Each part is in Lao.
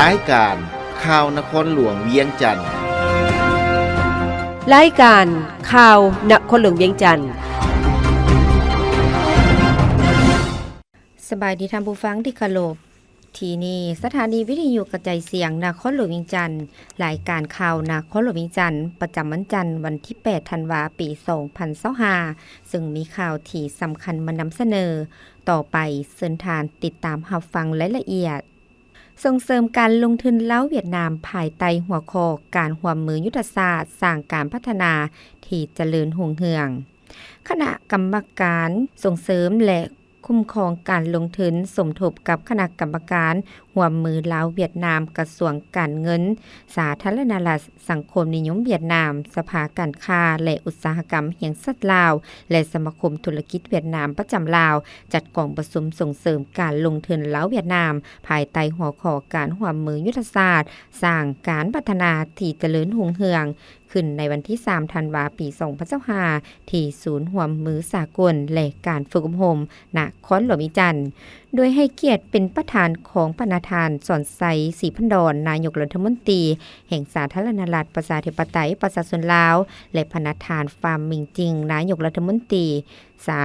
ລາຍການຂ່າວນະຄອນຫຼວງວຽງຈັນ. ລາຍການຂ່າວນະຄອນຫຼວງວຽງຈັນ. ສະບາຍດີທ່ານຜູ້ຟັງທີ່ເຄົາລົບ. ທີ່ນີ້ສະຖານີວິທະຍຸກະຈາຍສຽງນະຄອນຫຼວງວຽງຈັນ. ລາຍການຂ່າວນະຄອນຫຼວງວຽງຈັນ ປະຈຳວັນຈັນ ວັນທີແປດ ທັນວາ ປີສອງພັນຊາວຫ້າ ເຊິ່ງມີຂ່າວທີ່ສຳຄັນມານຳສະເໜີ. ຕໍ່ໄປເຊີນທ່ານຕິດຕາມຮັບຟັງລາຍລະອຽດ. ສົ່ງເສີມການລົງທຶນລາວຫວຽດນາມ ພາຍໃຕ້ຫົວຂໍ້ການຮ່ວມມືຍຸດທະສາດສ້າງການພັດທະນາທີ່ຈະເລີນຮຸ່ງເຮືອງ. ຄະນະກຳມະການສົ່ງເສີມ ແລະ ຄຸ້ມຄອງການລົງທຶນ ສົມທົບກັບຄະນະກຳມະການຮ່ວມມືລາວຫວຽດນາມ, ກະຊວງການເງິນ ສາທາລະນະລັດສັງຄົມນິຍົມຫວຽດນາມ, ສະພາການຄ້າ ແລະ ອຸດສາຫະກຳແຫ່ງຊາດລາວ ແລະ ສະມາຄົມທຸລະກິດຫວຽດນາມປະຈຳລາວ ຈັດກອງປະຊຸມສົ່ງເສີມການລົງທຶນລາວຫວຽດນາມ ພາຍໃຕ້ຫົວຂໍ້ການຮ່ວມມືຍຸດທະສາດສ້າງການພັດທະນາທີ່ຈະເລີນຮຸ່ງເຮືອງ ຂຶ້ນໃນວັນທີສາມ ທັນວາ ປີສອງພັນຊາວຫ້າ ທີ່ສູນຮ່ວມມືສາກົນ ແລະ ການຝຶກອົບຮົມນະຄອນຫຼວງວຽງຈັນ, ໂດຍໃຫ້ກຽດເປັນປະທານຂອງພະນະທ່ານ ສອນໄຊ ສີພັນດອນ ນາຍົກລັດຖະມົນຕີແຫ່ງສາທາລະນະລັດປະຊາທິປະໄຕປະຊາຊົນລາວ ແລະ ພະນະທ່ານ ຟາມ ມິງຈິງ ນາຍົກລັດຖະມົນຕີສາ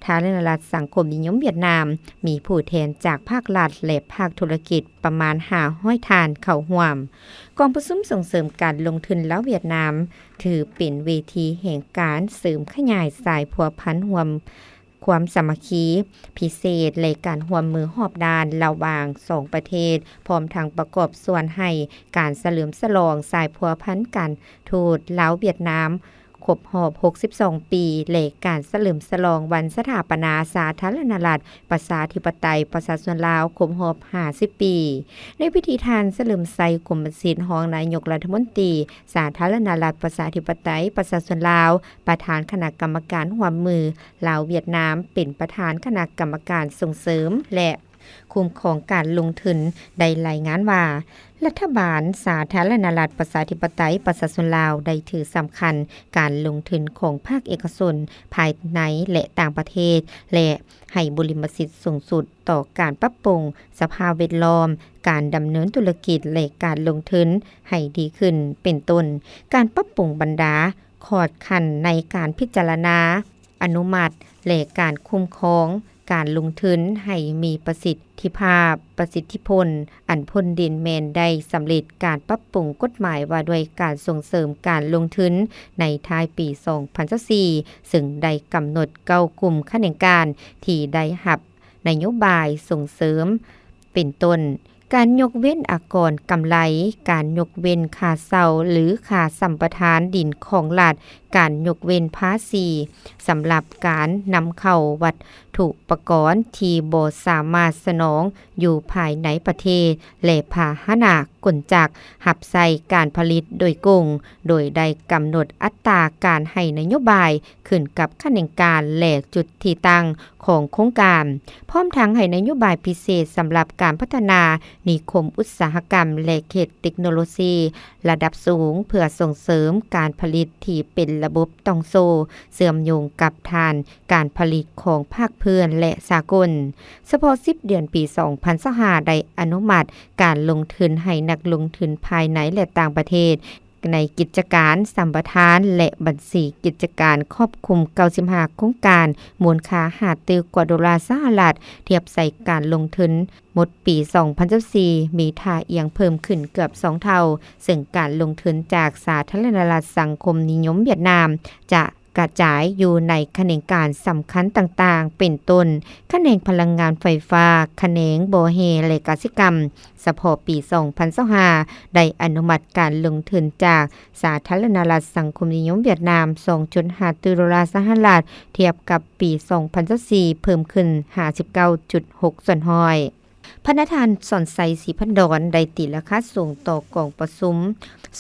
ທາລະນະລັດສັງຄົມນິຍົມຫວຽດນາມ, ມີຜູ້ແທນຈາກພາກລັດ ແລະ ພາກທຸລະກິດປະມານຫ້າຮ້ອຍທ່ານເຂົ້າຮ່ວມ. ກອງປະຊຸມສົ່ງເສີມການລົງທຶນລາວຫວຽດນາມ ຖືເປັນເວທີແຫ່ງການເສີມຂະຫຍາຍສາຍພົວພັນຮ່ວມຄວາມສາມັກຄີພິເສດ ແລະ ການຮ່ວມມືຮອບດ້ານລະຫວ່າງສອງປະເທດ, ພ້ອມທັງປະກອບສ່ວນໃຫ້ການສະເຫຼີມສະຫຼອງສາຍພົວພັນການທູດລາວຫວຽດນາມ ຄົບຮອບຫົກສິບສອງປີ ແລະ ການສະເຫຼີມສະຫຼອງວັນສະຖາປະນາສາທາລະນະລັດປະຊາທິປະໄຕປະຊາຊົນລາວ ຄົບຮອບຫ້າສິບປີ. ໃນພິທີ ທ່ານ ສະເຫຼີມໄຊ ກົມມະສິດ ຮອງນາຍົກລັດຖະມົນຕີສາທາລະນະລັດປະຊາທິປະໄຕປະຊາຊົນລາວ, ປະທານຄະນະກຳມະການຮ່ວມມືລາວຫວຽດນາມ, ເປັນປະທານຄະນະກຳມະການສົ່ງເສີມ ແລະ ຄຸ້ມຄອງການລົງທຶນ ໄດ້ລາຍງານວ່າ ລັດຖະບານສາທາລະນະລັດປະຊາທິປະໄຕປະຊາຊົນລາວ ໄດ້ຖືສຳຄັນການລົງທຶນຂອງພາກເອກະຊົນພາຍໃນ ແລະ ຕ່າງປະເທດ ແລະ ໃຫ້ບຸລິມະສິດສູງສຸດຕໍ່ການປັບປຸງສະພາບແວດລ້ອມ, ການດຳເນີນທຸລະກິດ ແລະ ການລົງທຶນໃຫ້ດີຂຶ້ນ, ເປັນຕົ້ນ ການປັບປຸງບັນດາຂອດຂັ້ນໃນການພິຈາລະນາ ອະນຸມັດ ແລະ ການຄຸ້ມຄອງການລົງທຶນໃຫ້ມີປະສິດທິພາບ, ປະສິດທິຜົນ ອັນພົ້ນເດັ່ນແມ່ນໄດ້ສຳເລັດການປັບປຸງກົດໝາຍວ່າດ້ວຍການສົ່ງເສີມການລົງທຶນໃນທ້າຍປີສອງພັນຊາວສີ່ ເຊິ່ງໄດ້ກຳນົດເກົ້າກຸ່ມຂະແໜງການທີ່ໄດ້ຮັບນະໂຍບາຍສົ່ງເສີມ ເປັນຕົ້ນ ການຍົກເວັ້ນອາກອນກຳໄລ, ການຍົກເວັ້ນຄ່າເຊົ່າ ຫຼື ຄ່າສຳປະທານດິນຂອງລັດ, ການຍົກເວັ້ນພາສີສຳລັບການນຳເຂົ້າວັດຖຸປະກອນທີ່ບໍ່ສາມາດສະໜອງຢູ່ພາຍໃນປະເທດ ແລະ ພາຫະນະກົນຈັກຮັບໃຊ້ການຜະລິດໂດຍກົງ, ໂດຍໄດ້ກຳນົດອັດຕາການໃຫ້ນະໂຍບາຍ ຂຶ້ນກັບຂະແໜງການ ແລະ ຈຸດທີ່ຕັ້ງຂອງໂຄງການ, ພ້ອມທັງໃຫ້ນະໂຍບາຍພິເສດສຳລັບການພັດທະນານິຄົມອຸດສາຫະກຳ ແລະ ເຂດເຕັກໂນໂລຊີລະດັບສູງ ເພື່ອສົ່ງເສີມການຜະລິດທີ່ເປັນລະບົບຕ່ອງໂສ້ ເຊື່ອມໂຍງກັບຖານການຜະລິດຂອງພາກເພື່ອນ ແລະ ສາກົນ. ສະເພາະສິບເດືອນປີສອງພັນຊາວຫ້າ ໄດ້ອະນຸມັດການລົງທຶນໃຫ້ນັກລົງທຶນພາຍໃນ ແລະ ຕ່າງປະເທດ ໃນກິດຈະການສຳປະທານ ແລະ ບັນຊີກິດຈະການຄອບຄຸມເກົ້າສິບຫ້າໂຄງການ ມູນຄ່າຫ້າຕື້ກວ່າໂດລາສະຫະລັດ, ທຽບໃສ່ການລົງທຶນໝົດປີສອງພັນຊາວສີ່ ມີທ່າອ່ຽງເພີ່ມຂຶ້ນເກືອບສອງເທົ່າ, ເຊິ່ງການລົງທຶນຈາກສາທາລະນະລັດສັງຄົມນິຍົມຫວຽດນາມຈະກະຈາຍຢູ່ໃນຂະແໜງການສຳຄັນຕ່າງໆ ເປັນຕົ້ນ ຂະແໜງພະລັງງານໄຟຟ້າ, ຂະແໜງບໍ່ແຮ່ ແລະ ກະສິກຳ. ສະເພາະປີສອງພັນຊາວຫ້າ ໄດ້ອະນຸມັດການລົງທຶນຈາກສາທາລະນະລັດສັງຄົມນິຍົມຫວຽດນາມ ສອງຈຸດຫ້າຕື້ໂດລາສະຫະລັດ, ທຽບກັບປີສອງພັນຊາວສີ່ ເພີ່ມຂຶ້ນຫ້າສິບເກົ້າຈຸດຫົກສ່ວນຮ້ອຍ. ພະນະທ່ານ ສອນໄຊ ສີພັນດອນ ໄດ້ຕີລາຄາສູງຕໍ່ກອງປະຊຸມ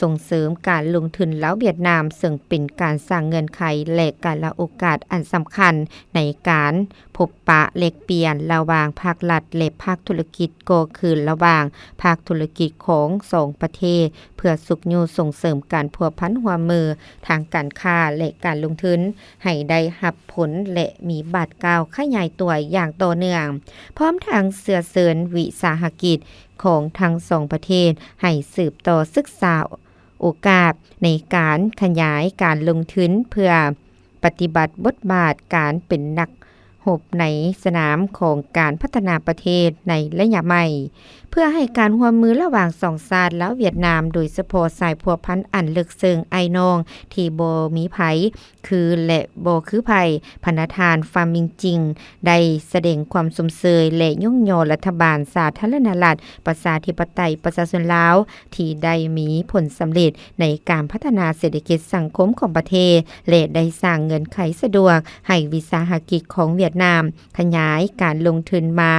ສົ່ງເສີມການລົງທຶນລາວຫວຽດນາມ, ເຊິ່ງເປັນການສ້າງເງື່ອນໄຂ ແລະ ກາລະໂອກາດອັນສຳຄັນໃນການ ພົບປະແລກປ່ຽນລະຫວ່າງພາກລັດ ແລະ ພາກທຸລະກິດ ກໍຄືລະຫວ່າງພາກທຸລະກິດຂອງສອງປະເທດ ເພື່ອຊຸກຍູ້ສົ່ງເສີມການພົວພັນຮ່ວມມືທາງການຄ້າ ແລະ ການລົງທຶນໃຫ້ໄດ້ຮັບຜົນ ແລະ ມີບາດກ້າວຂະຫຍາຍຕົວຢ່າງຕໍ່ເນື່ອງ, ພ້ອມທັງເຊື້ອເຊີນວິສາຫະກິດຂອງທັງສອງປະເທດໃຫ້ສືບຕໍ່ສຶກສາໂອກາດໃນການຂະຫຍາຍການລົງທຶນ ເພື່ອປະຕິບັດບົດບາດການເປັນນັກ ຮົບໃນສະໜາມຂອງການພັດທະນາປະເທດໃນໄລຍະໃໝ່, ເພື່ອໃຫ້ການຮ່ວມມືລະຫວ່າງສອງຊາດລາວຫວຽດນາມ, ໂດຍສະເພາະສາຍພົວພັນອັນເລິກເຊິ່ງອ້າຍນ້ອງທີ່ບໍ່ມີໃຜຄື ແລະ ບໍ່ຄືໃຜ, ພະນະທ່ານ ຟາມິງຈິງ ໄດ້ສະແດງຄວາມຊົມເຊີຍ ແລະ ຍົກຍໍລັດຖະບານສາທາລະນະລັດ ປະຊາທິປະໄຕ ປະຊາຊົນລາວ ທີ່ໄດ້ມີຜົນສຳເລັດໃນການພັດທະນາເສດຖະກິດສັງຄົມຂອງປະເທດ ແລະ ໄດ້ສ້າງເງື່ອນໄຂສະດວກໃຫ້ວິສາຫະກິດຂອງຫວຽດນາມຂະຫຍາຍການລົງທຶນມາ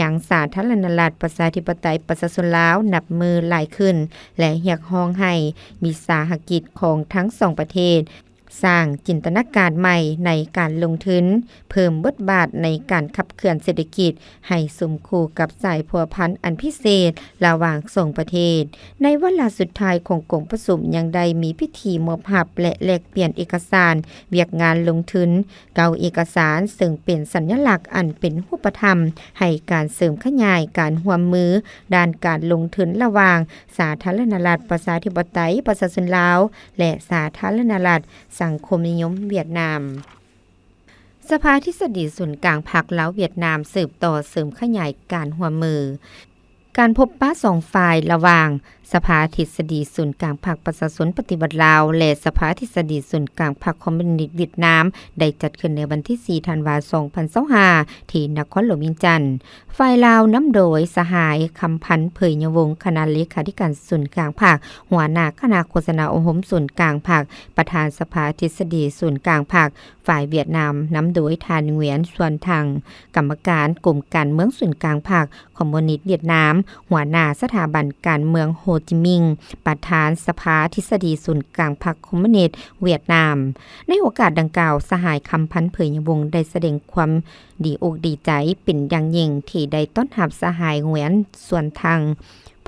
ຍັງສາທາລະນະລັດ ປະຊາທິປະໄຕ ປະຊາຊົນລາວ ນັບມື້ຫຼາຍຂຶ້ນ ແລະ ຮຽກຮ້ອງໃຫ້ວິສາຫະກິດຂອງທັງສອງປະເທດ ສ້າງຈິນຕະນາການໃໝ່ໃນການລົງທຶນ, ເພີ່ມບົດບາດໃນການຂັບເຄື່ອນເສດຖະກິດໃຫ້ສົມຄູ່ກັບສາຍພົວພັນອັນພິເສດລະຫວ່າງສອງປະເທດ. ໃນວາລະສຸດທ້າຍຂອງກອງປະຊຸມ ຍັງໄດ້ມີພິທີມອບຮັບ ແລະ ແລກປ່ຽນເອກະສານວຽກງານລົງທຶນເກົ້າເອກະສານ, ເຊິ່ງເປັນສັນຍະລັກອັນເປັນຮູບປະທຳໃຫ້ການເສີມຂະຫຍາຍການຮ່ວມມືດ້ານການລົງທຶນລະຫວ່າງ ສາທາລະນະລັດ ປະຊາທິປະໄຕ ປະຊາຊົນລາວ ແລະ ສາທາລະນະລັດ ສັງຄົມນິຍົມຫວຽດນາມ. ສະພາທິດສະດີສູນກາງພັກລາວຫວຽດນາມ ສືບຕໍ່ເສີມຂະຫຍາຍການຮ່ວມມື. ການພົບປະສອງຝ່າຍລະຫວ່າງສະພາທິດສະດີສູນກາງພັກປະຊາຊົນປະຕິວັດລາວ ແລະ ສະພາທິດສະດີສູນກາງພັກຄອມມູນິດຫວຽດນາມ ໄດ້ຈັດຂຶ້ນໃນວັນທີສີ່ ທັນວາ ສອງພັນຊາວຫ້າ ທີ່ນະຄອນຫຼວງວຽງຈັນ. ຝ່າຍລາວນຳໂດຍສະຫາຍ ຄຳພັນ ເຜີຍຍະວົງ ຄະນະເລຂາທິການສູນກາງພັກ, ຫົວໜ້າຄະນະໂຄສະນາອົບຮົມສູນກາງພັກ, ປະທານສະພາທິດສະດີສູນກາງພັກ. ຝ່າຍຫວຽດນາມນຳໂດຍທ່ານ ຫງວຽນ ຊວນທັງ ກຳມະການກົມການເມືອງສູນກາງພັກຄອມມູນິດຫວຽດນາມ, ຫົວໜ້າສະຖາບັນການເມືອງໂຮຈິມິງ, ປະທານສະພາທິດສະດີສູນກາງພັກຄອມມູນິດຫວຽດນາມ. ໃນໂອກາດດັ່ງກ່າວ, ສະຫາຍ ຄຳພັນ ເຜີຍຍະວົງ ໄດ້ສະແດງຄວາມ ດີອົກດີໃຈເປັນຢ່າງຍິ່ງທີ່ໄດ້ຕ້ອນຮັບສະຫາຍ ຫງວຽນ ຊວນທັງ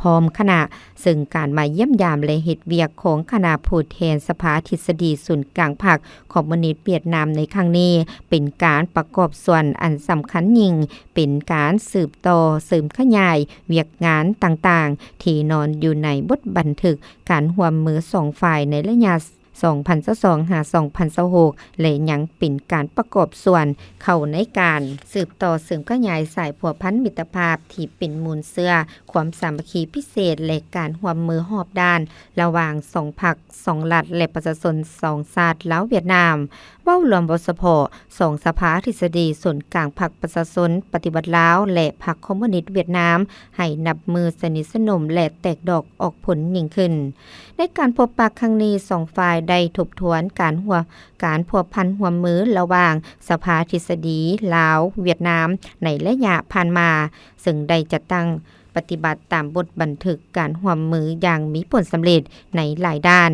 ພ້ອມຄະນະ, ເຊິ່ງການມາຢ້ຽມຢາມ ແລະ ເຮັດວຽກຂອງຄະນະຜູ້ແທນສະພາທິດສະດີສູນກາງພັກຄອມມູນິດຫວຽດນາມໃນຄັ້ງນີ້ ເປັນການປະກອບສ່ວນອັນສຳຄັນຍິ່ງ, ເປັນການສືບຕໍ່ເສີມຂະຫຍາຍວຽກງານຕ່າງໆ ທີ່ນອນຢູ່ໃນບົດບັນທຶກການຮ່ວມມືສອງຝ່າຍໃນໄລຍະ ສອງພັນຊາວສອງ ຫາ ສອງພັນຊາວຫົກ ແລະ ຍັງເປັນການປະກອບສ່ວນເຂົ້າໃນການສືບຕໍ່ເສີມຂະຫຍາຍສາຍພົວພັນມິດຕະພາບທີ່ເປັນມູນເຊື້ອຄວາມສາມັກຄີພິເສດ ແລະ ການຮ່ວມມືຮອບດ້ານລະຫວ່າງສອງພັກ, ສອງລັດ ແລະ ປະຊາຊົນສອງຊາດລາວຫວຽດນາມ. ເວົ້າລວມ, ເວົ້າສະເພາະ ສອງສະພາທິດສະດີສູນກາງພັກປະຊາຊົນປະຕິວັດລາວ ແລະ ພັກຄອມມູນິດຫວຽດນາມ ໃຫ້ນັບມື້ສະໜິດສະໜົມ ແລະ ແຕກດອກອອກຜົນຍິ່ງຂຶ້ນ. ໃນການພົບປະຄັ້ງນີ້, ສອງຝ່າຍໄດ້ທົບທວນການຮ່ວມ, ການພົວພັນຮ່ວມມືລະຫວ່າງສະພາທິດສະດີລາວ-ຫວຽດນາມໃນໄລຍະຜ່ານມາ, ເຊິ່ງໄດ້ຈັດຕັ້ງປະຕິບັດຕາມບົດບັນທຶກການຮ່ວມມືຢ່າງມີຜົນສຳເລັດໃນຫຼາຍດ້ານ,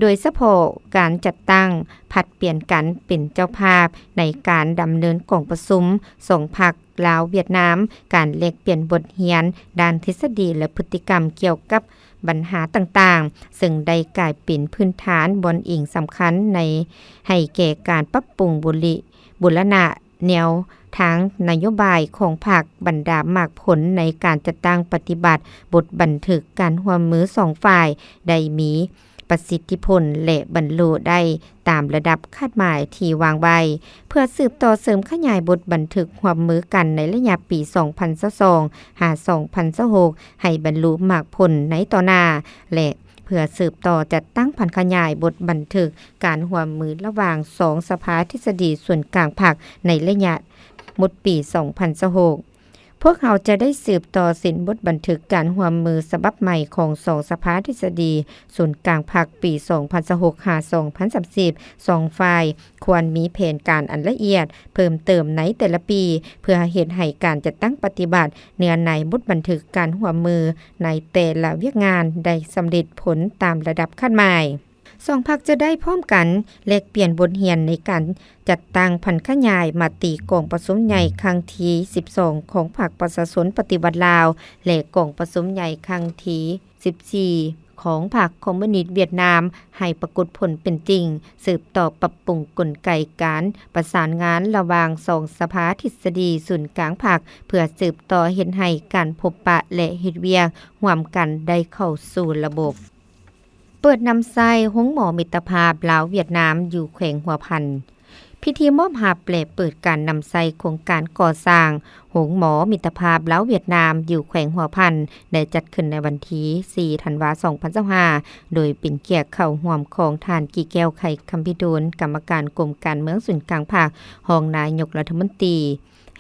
ໂດຍສະເພາະການຈັດຕັ້ງຜັດປ່ຽນກັນເປັນເຈົ້າພາບໃນການດຳເນີນກອງປະຊຸມສອງພັກ ລາວ-ຫວຽດນາມ, ການແລກປ່ຽນບົດຮຽນດ້ານທິດສະດີ ແລະ ພຶດຕິກຳກ່ຽວກັບບັນຫາຕ່າງໆ, ເຊິ່ງໄດ້ກາຍເປັນພື້ນຖານບ່ອນອີງສຳຄັນໃນ, ໃຫ້ແກ່ການປັບປຸງບູລິ, ບູລະນະແນວທາງນະໂຍບາຍຂອງພັກ. ບັນດາໝາກຜົນໃນການຈັດຕັ້ງປະຕິບັດບົດບັນທຶກການຮ່ວມມືສອງຝ່າຍໄດ້ມີ ປະສິດທິຜົນ ແລະ ບັນລຸໄດ້ຕາມລະດັບຄາດໝາຍທີ່ວາງໄວ້. ເພື່ອສືບຕໍ່ເສີມຂະຫຍາຍບົດບັນທຶກຮ່ວມມືກັນໃນໄລຍະປີສອງພັນຊາວສອງ ຫາ ສອງພັນຊາວຫົກ ໃຫ້ບັນລຸໝາກຜົນໃນຕໍ່ໜ້າ ແລະ ເພື່ອສືບຕໍ່ຈັດຕັ້ງຜັນຂະຫຍາຍບົດບັນທຶກການຮ່ວມມືລະຫວ່າງສອງສະພາທິດສະດີສູນກາງພັກໃນໄລຍະໝົດປີສອງພັນຊາວຫົກ. ພວກເຮົາຈະໄດ້ສືບຕໍ່ເຊັນບົດບັນທຶກການຮ່ວມມືສະບັບໃໝ່ຂອງສອງສະພາທິດສະດີສູນກາງພັກປີສອງພັນຊາວຫົກ ຫາ ສອງພັນສາມສິບ. ສອງຝ່າຍຄວນມີແຜນການອັນລະອຽດເພີ່ມເຕີມໃນແຕ່ລະປີ ເພື່ອເຮັດໃຫ້ການຈັດຕັ້ງປະຕິບັດເນື້ອໃນບົດບັນທຶກການຮ່ວມມືໃນແຕ່ລະວຽກງານໄດ້ສຳເລັດຜົນຕາມລະດັບຄາດໝາຍ. ສອງພັກຈະໄດ້ພ້ອມກັນແລກປ່ຽນບົດຮຽນໃນການຈັດຕັ້ງຜັນຂະຫຍາຍມະຕິກອງປະຊຸມໃຫຍ່ຄັ້ງທີສິບສອງຂອງພັກປະຊາຊົນປະຕິວັດລາວ ແລະ ກອງປະຊຸມໃຫຍ່ຄັ້ງທີສິບສີ່ ຂອງພັກຄອມມູນິດຫວຽດນາມໃຫ້ປາກົດຜົນເປັນຈິງ, ສືບຕໍ່ປັບປຸງກົນໄກການປະສານງານລະຫວ່າງສອງສະພາທິດສະດີສູນກາງພັກ ເພື່ອສືບຕໍ່ເຮັດໃຫ້ການພົບປະ ແລະ ເຮັດວຽກຮ່ວມກັນໄດ້ເຂົ້າສູ່ລະບົບ. ເປີດນຳໃຊ້ໂຮງໝໍມິດຕະພາບລາວຫວຽດນາມຢູ່ແຂວງຫົວພັນ. ພິທີມອບຮັບ ແລະ ເປີດການນຳໃຊ້ໂຄງການກໍ່ສ້າງໂຮງໝໍມິດຕະພາບລາວຫວຽດນາມຢູ່ແຂວງຫົວພັນ ໄດ້ຈັດຂຶ້ນໃນວັນທີສີ່ ທັນວາ ສອງພັນຊາວຫ້າ ໂດຍເປັນກຽດເຂົ້າຮ່ວມຂອງທ່ານ ກີແກ້ວ ໄຂຄຳພິທູນ ກຳມະການກົມການເມືອງສູນກາງພັກ, ຮອງນາຍົກລັດຖະມົນຕີ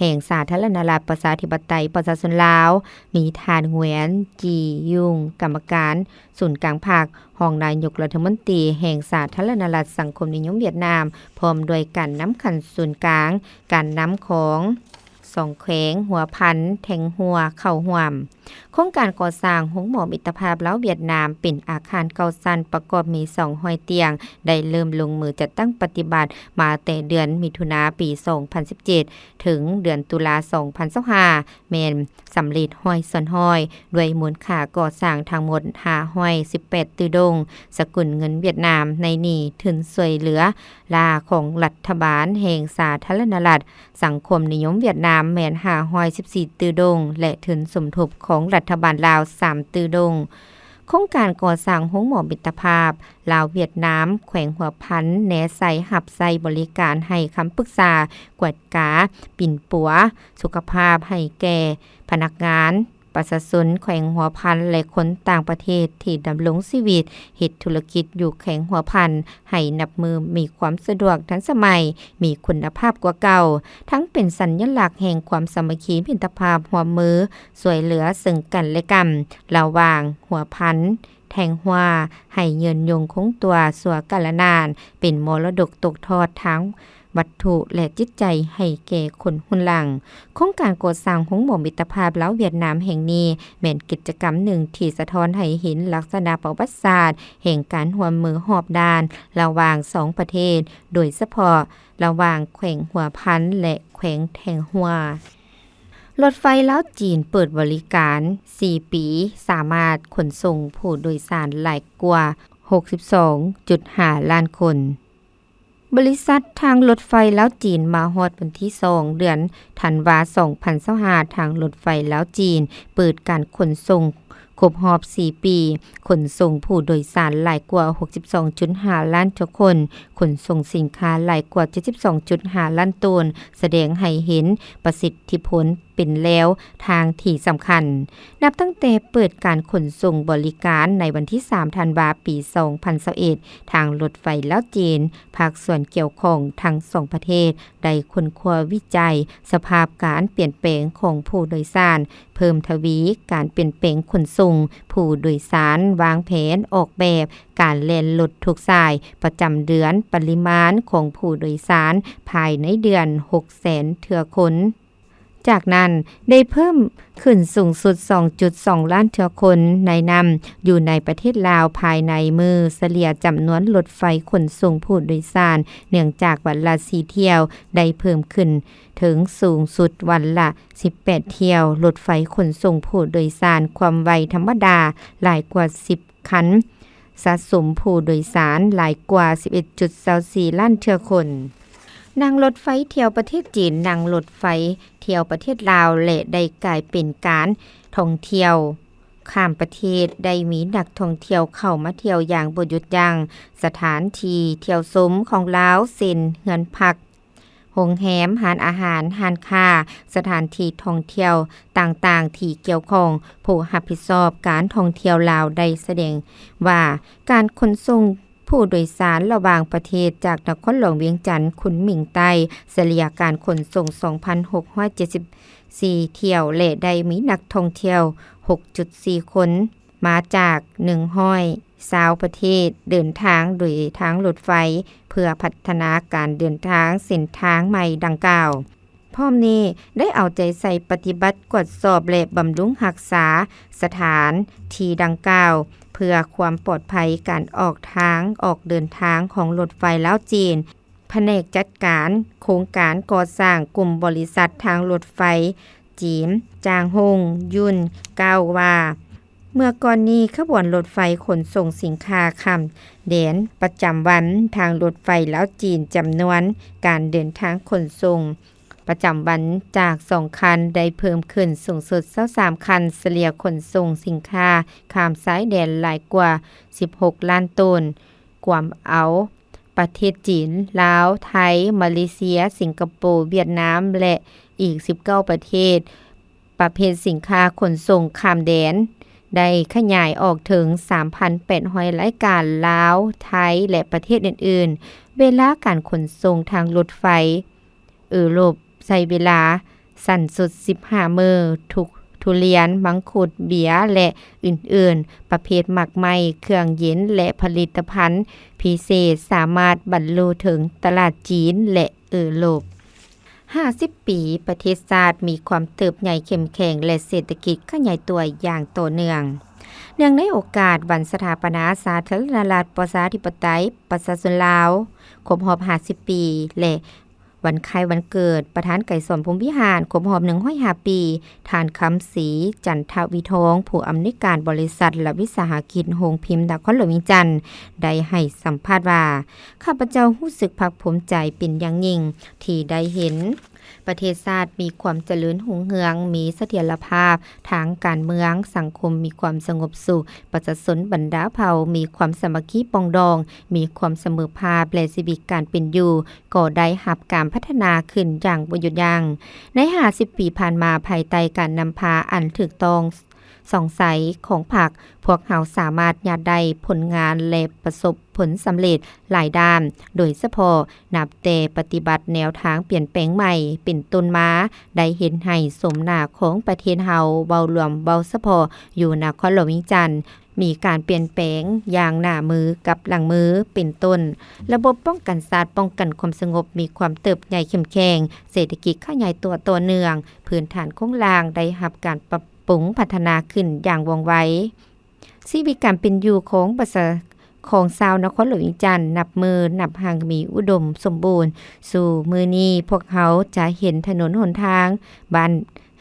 ແຫ່ງສາທາລະນະລັດປະຊາທິປະໄຕປະຊາຊົນລາວ, ມີທ່ານ ຫງວຽນ ຈີຍຸງ ກຳມະການສູນກາງພັກ, ຮອງນາຍົກລັດຖະມົນຕີແຫ່ງສາທາລະນະລັດສັງຄົມນິຍົມຫວຽດນາມ, ພ້ອມດ້ວຍການນຳຂັ້ນສູນກາງການນຳຂອງສອງແຂວງຫົວພັນ, ແທງຫົວ ເຂົ້າຮ່ວມ. ໂຄງການກໍ່ສ້າງໂຮງໝໍມິດຕະພາບລາວຫວຽດນາມ ເປັນອາຄານເກົ້າຊັ້ນ ປະກອບມີສອງຮ້ອຍຕຽງ, ໄດ້ເລີ່ມລົງມືຈັດຕັ້ງປະຕິບັດມາແຕ່ເດືອນມິຖຸນາປີສອງພັນສິບເຈັດ ເຖິງເດືອນຕຸລາສອງພັນຊາວຫ້າ ແມ່ນສຳເລັດຮ້ອຍສ່ວນຮ້ອຍ ດ້ວຍມູນຄ່າກໍ່ສ້າງທັງໝົດຫ້າຮ້ອຍສິບແປດຕື້ດົງ ສະກຸນເງິນຫວຽດນາມ, ໃນນີ້ທຶນຊ່ວຍເຫຼືອລ້າຂອງລັດຖະບານແຫ່ງສາທາລະນະລັດ ສັງຄົມນິຍົມຫວຽດນາມແມ່ນຫ້າຮ້ອຍສິບສີ່ຕື້ດົງ ແລະ ທຶນສົມທົບຂອງລັດຖະບານລາວສາມຕື້ດົງ. ໂຄງການກໍ່ສ້າງໂຮງໝໍມິດຕະພາບລາວຫວຽດນາມ ແຂວງຫົວພັນ ແນໃສ່ຮັບໃຊ້ບໍລິການໃຫ້ຄຳປຶກສາ, ກວດກາ, ປິ່ນປົວສຸຂະພາບໃຫ້ແກ່ພະນັກງານ, ປະຊາຊົນແຂວງຫົວພັນ ແລະ ຄົນຕ່າງປະເທດທີ່ດຳລົງຊີວິດ, ເຮັດທຸລະກິດຢູ່ແຂວງຫົວພັນ ໃຫ້ນັບມື້ມີຄວາມສະດວກທັນສະໄໝ, ມີຄຸນນະພາບກວ່າເກົ່າ, ທັງເປັນສັນຍະລັກແຫ່ງຄວາມສາມັກຄີມິດຕະພາບຮ່ວມມື ຊ່ວຍເຫຼືອເຊິ່ງກັນແລະກັນ ລະຫວ່າງຫົວພັນ, ແທງຫົວ ໃຫ້ຍືນຍົງຄົງຕົວຊົ່ວກາລະນານ, ເປັນມໍລະດົກຕົກທອດທາງວັດຖຸ ແລະ ຈິດໃຈໃຫ້ແກ່ຄົນຮຸ່ນຫຼັງ. ໂຄງການກໍ່ສ້າງໂຮງໝໍມິດຕະພາບລາວຫວຽດນາມແຫ່ງນີ້ ແມ່ນກິດຈະກຳໜຶ່ງທີ່ສະທ້ອນໃຫ້ເຫັນລັກສະນະປະຫວັດສາດແຫ່ງການຮ່ວມມືຮອບດ້ານລະຫວ່າງສອງປະເທດ, ໂດຍສະເພາະລະຫວ່າງແຂວງຫົວພັນ ແລະ ແຂວງແທງຫົວ. ລົດໄຟລາວຈີນເປີດບໍລິການສີ່ປີ ສາມາດຂົນສົ່ງຜູ້ໂດຍສານຫຼາຍກວ່າຫົກສິບສອງຈຸດຫ້າລ້ານຄົນ. ບໍລິສັດທາງລົດໄຟລາວຈີນ ມາຮອດວັນທີສອງ ເດືອນທັນວາ ສອງພັນຊາວຫ້າ ທາງລົດໄຟລາວຈີນເປີດການຂົນສົ່ງຄົບຮອບສີ່ປີ, ຂົນສົ່ງຜູ້ໂດຍສານຫຼາຍກວ່າຫົກສິບສອງຈຸດຫ້າລ້ານເທື່ອຄົນ, ຂົນສົ່ງສິນຄ້າຫຼາຍກວ່າເຈັດສິບສອງຈຸດຫ້າລ້ານໂຕນ, ສະແດງໃຫ້ເຫັນປະສິດທິຜົນ ເປັນແລວທາງທີ່ສຳຄັນ. ນັບຕັ້ງແຕ່ເປີດການຂົນສົ່ງບໍລິການໃນວັນທີສາມ ທັນວາ ປີສອງພັນຊາວເອັດ ທາງລົດໄຟລາວຈີນ, ພາກສ່ວນກ່ຽວຂ້ອງທັງສອງປະເທດ ໄດ້ຄົ້ນຄວ້າວິໄຈສະພາບການປ່ຽນແປງຂອງຜູ້ໂດຍສານ, ເພີ່ມທະວີການປ່ຽນແປງຂົນສົ່ງຜູ້ໂດຍສານ, ວາງແຜນອອກແບບການແລ່ນລົດທຸກສາຍປະຈຳເດືອນ, ປະລິມານຂອງຜູ້ໂດຍສານພາຍໃນເດືອນ ຫົກແສນເທື່ອຄົນ. ຈາກນັ້ນໄດ້ເພີ່ມຂຶ້ນສູງສຸດສອງຈຸດສອງລ້ານເທື່ອຄົນ, ໃນນັ້ນຢູ່ໃນປະເທດລາວພາຍໃນມື້ສະເລ່ຍຈຳນວນລົດໄຟຂົນສົ່ງຜູ້ໂດຍສານ ເນື່ອງຈາກວັນລະສີ່ຖ້ຽວ ໄດ້ເພີ່ມຂຶ້ນເຖິງສູງສຸດວັນລະສິບແປດຖ້ຽວ, ລົດໄຟຂົນສົ່ງຜູ້ໂດຍສານຄວາມໄວທຳມະດາຫຼາຍກວ່າສິບ ຄັນ, ສະສົມຜູ້ໂດຍສານຫຼາຍກວ່າສິບເອັດຈຸດຊາວສີ່ລ້ານເທື່ອຄົນ. ນັ່ງລົດໄຟທ່ຽວປະເທດຈີນ, ນັ່ງລົດໄຟທ່ຽວປະເທດລາວ ແລະ ໄດ້ກາຍເປັນການທ່ອງທ່ຽວຂ້າມປະເທດ, ໄດ້ມີນັກທ່ອງທ່ຽວເຂົ້າມາທ່ຽວຢ່າງບໍ່ຢຸດຢັ້ງ. ສະຖານທີ່ທ່ຽວຊົມຂອງລາວ ເຊັ່ນ ເຮືອນພັກ, ໂຮງແຮມ, ຮ້ານອາຫານ, ຮ້ານຄ້າ, ສະຖານທີ່ທ່ອງທ່ຽວຕ່າງໆທີ່ກ່ຽວຂ້ອງ, ຜູ້ຮັບຜິດຊອບການທ່ອງທ່ຽວລາວໄດ້ສະແດງວ່າ ການຂົນສົ່ງຜູ້ໂດຍສານລະຫວ່າງປະເທດຈາກນະຄອນຫຼວງວຽງຈັນ, ຄຸນໝິງໃຕ້, ສະເລ່ຍການຂົນສົ່ງສອງພັນຫົກຮ້ອຍເຈັດສິບສີ່ຖ້ຽວ ແລະ ໄດ້ມີນັກທ່ອງທ່ຽວຫົກຈຸດສີ່ຄົນ ມາຈາກໜຶ່ງຮ້ອຍຊາວປະເທດເດີນທາງໂດຍທາງລົດໄຟ ເພື່ອພັດທະນາການເດີນທາງເສັ້ນທາງໃໝ່ດັ່ງກ່າວ. ພ້ອມນີ້ໄດ້ເອົາໃຈໃສ່ປະຕິບັດກວດສອບ ແລະ ບຳລຸງຮັກສາສະຖານທີ່ດັ່ງກ່າວ ເພື່ອຄວາມປອດໄພການອອກທາງອອກເດີນທາງຂອງລົດໄຟລາວຈີນ. ພະແນກຈັດການໂຄງການກໍ່ສ້າງກຸ່ມບໍລິສັດທາງລົດໄຟຈີນ ຈາງຮົງ ຢຸນ ກ່າວວ່າ ເມື່ອກ່ອນນີ້ ຂະບວນລົດໄຟຂົນສົ່ງສິນຄ້າຂ້າມແດນປະຈຳວັນທາງລົດໄຟລາວ-ຈີນ ຈຳນວນການເດີນທາງຂົນສົ່ງປະຈຳວັນຈາກສອງຄັນ ໄດ້ເພີ່ມຂຶ້ນສູງສຸດຊາວສາມຄັນ, ສະເລ່ຍຂົນສົ່ງສິນຄ້າຂ້າມຊາຍແດນຫຼາຍກວ່າສິບຫົກລ້ານໂຕນ, ກວມເອົາປະເທດຈີນ, ລາວ, ໄທ, ມາເລເຊຍ, ສິງກະໂປ, ຫວຽດນາມ ແລະ ອີກສິບເກົ້າປະເທດ. ປະເພດສິນຄ້າຂົນສົ່ງຂ້າມແດນໄດ້ຂະຫຍາຍອອກເຖິງສາມພັນແປດຮ້ອຍລາຍການ, ລາວ, ໄທ ແລະ ປະເທດອື່ນໆ. ເວລາການຂົນສົ່ງທາງລົດໄຟເອີຣົບໃຊ້ເວລາສັ້ນສຸດສິບຫ້າມື້. ທຸກ ທຸລຽນ, ມັງຄຸດ, ເບຍ ແລະ ອື່ນໆ, ປະເພດໝາກໄມ້, ເຄື່ອງເຢັນ ແລະ ຜະລິດຕະພັນພິເສດ ສາມາດບັນລຸເຖິງຕະຫຼາດຈີນ ແລະ ເອີຣົບ. ຫ້າສິບປີ ປະເທດຊາດມີຄວາມເຕີບໃຫຍ່ເຂັ້ມແຂງ ແລະ ເສດຖະກິດຂະຫຍາຍຕົວຢ່າງຕໍ່ເນື່ອງ. ເນື່ອງໃນໂອກາດວັນສະຖາປະນາສາທາລະນະລັດ ປະຊາທິປະໄຕ ປະຊາຊົນລາວ ຄົບຮອບຫ້າສິບປີ ແລະ ວັນຄ້າຍວັນເກີດ ປະທານໄກສອນ ພົມວິຫານ ຄົບຮອບໜຶ່ງຮ້ອຍຫ້າປີ, ທ່ານ ຄຳສີ ຈັນທະວິທອງ ຜູ້ອຳນວຍການບໍລິສັດ ລັດວິສາຫະກິດໂຮງພິມນະຄອນຫຼວງວຽງຈັນ ໄດ້ໃຫ້ສຳພາດວ່າ, ຂ້າພະເຈົ້າຮູ້ສຶກພາກພູມໃຈເປັນຢ່າງຍິ່ງ ທີ່ໄດ້ເຫັນປະເທດຊາດມີຄວາມຈະເລີນຮຸ່ງເຮືອງ, ມີສະຖຽນລະພາບທາງການເມືອງ, ສັງຄົມມີຄວາມສະຫງົບສຸກ, ປະຊາຊົນບັນດາເຜົ່າມີຄວາມສາມັກຄີປອງດອງ, ມີຄວາມສະເໝີພາບ ແລະ ຊີວິດການເປັນຢູ່ກໍໄດ້ຮັບການພັດທະນາຂຶ້ນຢ່າງບໍ່ຢຸດຢັ້ງ. ໃນຫ້າສິບປີຜ່ານມາ, ພາຍໃຕ້ການນຳພາອັນຖືກຕ້ອງ ສ່ອງໃສຂອງພັກ, ພວກເຮົາສາມາດຍາດໄດ້ຜົນງານ ແລະ ປະສົບຜົນສຳເລັດຫຼາຍດ້ານ, ໂດຍສະເພາະນັບແຕ່ປະຕິບັດແນວທາງປ່ຽນແປງໃໝ່ເປັນຕົ້ນມາ, ໄດ້ເຮັດໃຫ້ໂສມໜ້າຂອງປະເທດເຮົາ ເວົ້າລວມ, ເວົ້າສະເພາະຢູ່ນະຄອນຫຼວງວຽງຈັນ ມີການປ່ຽນແປງຢ່າງໜ້າມືກັບຫຼັງມື ເປັນຕົ້ນ ລະບົບປ້ອງກັນຊາດ, ປ້ອງກັນຄວາມສະຫງົບ ມີຄວາມເຕີບໃຫຍ່ເຂັ້ມແຂງ, ເສດຖະກິດຂະຫຍາຍຕົວຕໍ່ເນື່ອງ, ພື້ນຖານໂຄງລ່າງໄດ້ຮັບການປັບ ປຸງພັດທະນາຂຶ້ນຢ່າງວ່ອງໄວ. ຊີວິດການເປັນຢູ່ຂອງປະຊາ ຂອງຊາວນະຄອນຫຼວງວຽງຈັນ ນັບມື້ນັບຮັ່ງມີອຸດົມສົມບູນ. ສູ່ມື້ນີ້ພວກເຮົາຈະເຫັນຖະໜົນຫົນທາງ, ບ້ານ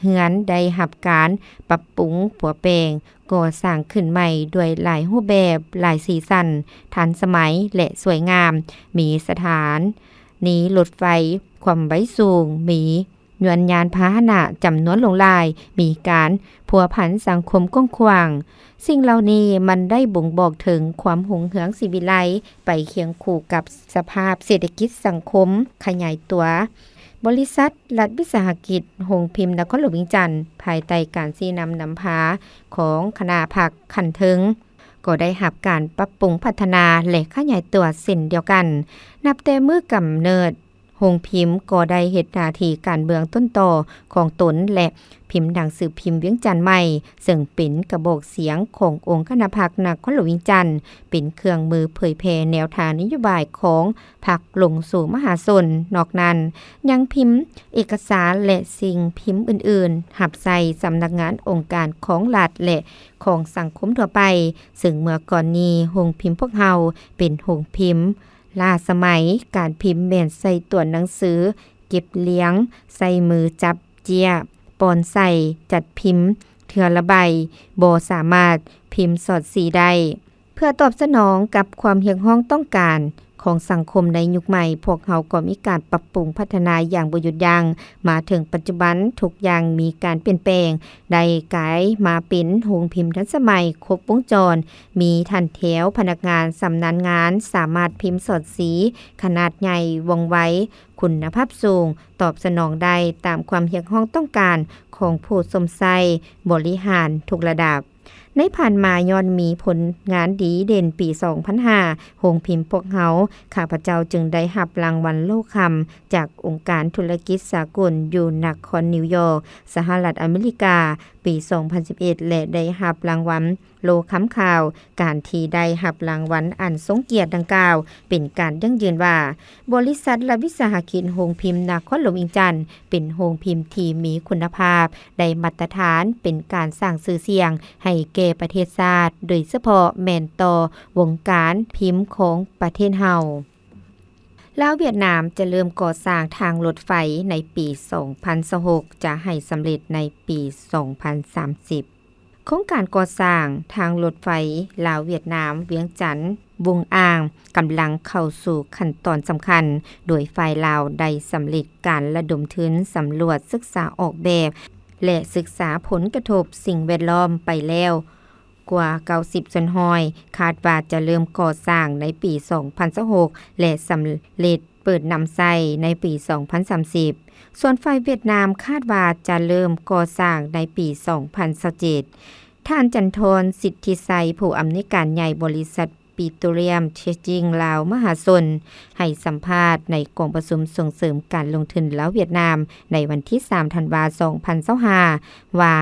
ເຮືອນໄດ້ຮັບການປັບປຸງປົວແປງ, ກໍ່ສ້າງຂຶ້ນໃໝ່ດ້ວຍຫຼາຍຮູບແບບ, ຫຼາຍສີສັນ, ທັນສະໄໝ ແລະ ສວຍງາມ, ມີສະຖານນີລົດໄຟຄວາມໄວສູງ, ມີ ຍວນຍານພາຫະນະຈຳນວນຫຼວງຫຼາຍ, ມີການພົວພັນສັງຄົມກວ້າງຂວາງ. ສິ່ງເຫຼົ່ານີ້ມັນໄດ້ບົ່ງບອກເຖິງຄວາມຮຸ່ງເຮືອງສີວິໄລ ໄປຄຽງຄູ່ກັບສະພາບເສດຖະກິດສັງຄົມຂະຫຍາຍຕົວ. ບໍລິສັດລັດວິສາຫະກິດໂຮງພິມນະຄອນຫຼວງວຽງຈັນ ພາຍໃຕ້ການຊີ້ນຳນຳພາຂອງຄະນະພັກຂັ້ນເທິງ ກໍໄດ້ຮັບການປັບປຸງພັດທະນາ ແລະ ຂະຫຍາຍຕົວເຊັ່ນດຽວກັນ. ນັບແຕ່ມື້ກຳເນີດ ໂຮງພິມກໍໄດ້ເຮັດໜ້າທີ່ການເມືອງຕົ້ນຕໍຂອງຕົນ ແລະ ພິມໜັງສືພິມວຽງຈັນໃໝ່, ເຊິ່ງເປັນກະບອກສຽງຂອງອົງຄະນະພັກນະຄອນຫຼວງວຽງຈັນ, ເປັນເຄື່ອງມືເຜີຍແຜ່ແນວທາງນະໂຍບາຍຂອງພັກລົງສູ່ມະຫາຊົນ. ນອກນັ້ນ, ຍັງພິມເອກະສານ ແລະ ສິ່ງພິມອື່ນໆ ຮັບໃຊ້ສຳນັກງານອົງການຂອງລັດ ແລະ ຂອງສັງຄົມທົ່ວໄປ, ເຊິ່ງເມື່ອກ່ອນນີ້ໂຮງພິມພວກເຮົາເປັນໂຮງພິມ ລ້າສະໄໝ, ການພິມແມ່ນໃຊ້ຕົວໜັງສື, ເກັບລຽງ, ໃຊ້ມືຈັບເຈ້ຍ, ປ່ອນໃສ່, ຈັດພິມເທື່ອລະໃບ, ບໍ່ສາມາດພິມສອດສີໄດ້. ເພື່ອຕອບສະໜອງກັບຄວາມຮຽກຮ້ອງຕ້ອງການຂອງສັງຄົມໃນຍຸກໃໝ່, ພວກເຮົາກໍມີການປັບປຸງພັດທະນາຢ່າງບໍ່ຢຸດຢັ້ງ. ມາເຖິງປັດຈຸບັນ, ທຸກຢ່າງມີການປ່ຽນແປງ, ໄດ້ກາຍມາເປັນໂຮງພິມທັນສະໄໝ, ຄົບວົງຈອນ, ມີຖັນແຖວພະນັກງານຊຳນານງານ, ສາມາດພິມສອດສີຂະໜາດໃຫຍ່, ວ່ອງໄວ, ຄຸນນະພາບສູງ, ຕອບສະໜອງໄດ້ຕາມຄວາມຮຽກຮ້ອງຕ້ອງການຂອງຜູ້ຊົມໃຊ້ບໍລິຫານທຸກລະດັບ. ໃນຜ່ານມາ, ຍ້ອນມີຜົນງານດີເດັ່ນ, ປີສອງພັນຫ້າ ໂຮງພິມພວກເຮົາ, ຂ້າພະເຈົ້າຈຶ່ງໄດ້ຮັບລາງວັນໂລຄຳຈາກອົງການທຸລະກິດສາກົນຢູ່ນະຄອນນິວຢອກ, ສະຫະລັດອາເມລິກາ, ປີສອງພັນສິບເອັດ ແລະ ໄດ້ຮັບລາງວັນ ໂລຄຳຂ່າວ. ການທີ່ໄດ້ຮັບລາງວັນອັນຊົງກຽດດັ່ງກ່າວ ເປັນການຢັ້ງຢືນວ່າ ບໍລິສັດລັດວິສາຫະກິດໂຮງພິມນະຄອນຫຼວງວຽງຈັນ ເປັນໂຮງພິມທີ່ມີຄຸນນະພາບ, ໄດ້ມາດຕະຖານ, ເປັນການສ້າງຊື່ສຽງໃຫ້ແກ່ປະເທດຊາດ, ໂດຍສະເພາະແມ່ນຕໍ່ວົງການພິມຂອງປະເທດເຮົາ. ລາວ-ຫວຽດນາມຈະເລີ່ມກໍ່ສ້າງທາງລົດໄຟໃນປີສອງພັນຊາວຫົກ, ຈະໃຫ້ສຳເລັດໃນປີສອງພັນສາມສິບ. ໂຄງການກໍ່ສ້າງທາງລົດໄຟລາວ-ຫວຽດນາມ ວຽງຈັນ-ວຸງອາງ ກຳລັງເຂົ້າສູ່ຂັ້ນຕອນສຳຄັນ, ໂດຍຝ່າຍລາວໄດ້ສຳເລັດການລະດົມທຶນສຳຫຼວດ, ສຶກສາອອກແບບ ແລະ ສຶກສາຜົນກະທົບສິ່ງແວດລ້ອມໄປແລ້ວກວ່າເກົ້າສິບສ່ວນຮ້ອຍ, ຄາດວ່າຈະເລີ່ມກໍ່ສ້າງໃນປີສອງພັນຊາວຫົກ ແລະ ສຳເລັດ ເປີດນຳໃຊ້ໃນປີສອງພັນສາມສິບ, ສ່ວນຝ່າຍຫວຽດນາມຄາດວ່າຈະເລີ່ມກໍ່ສ້າງໃນປີສອງພັນຊາວເຈັດ. ທ່ານ ຈັນທອນ ສິດທິໄຊ ຜູ້ອຳນວຍການໃຫຍ່ບໍລິສັດປິໂຕຣລຽມເທຣດດິງລາວມະຫາຊົນ ໃຫ້ສຳພາດໃນກອງປະຊຸມສົ່ງເສີມການລົງທຶນລາວ-ຫວຽດນາມ ໃນວັນທີສາມ ທັນວາ ສອງພັນຊາວຫ້າ ວ່າ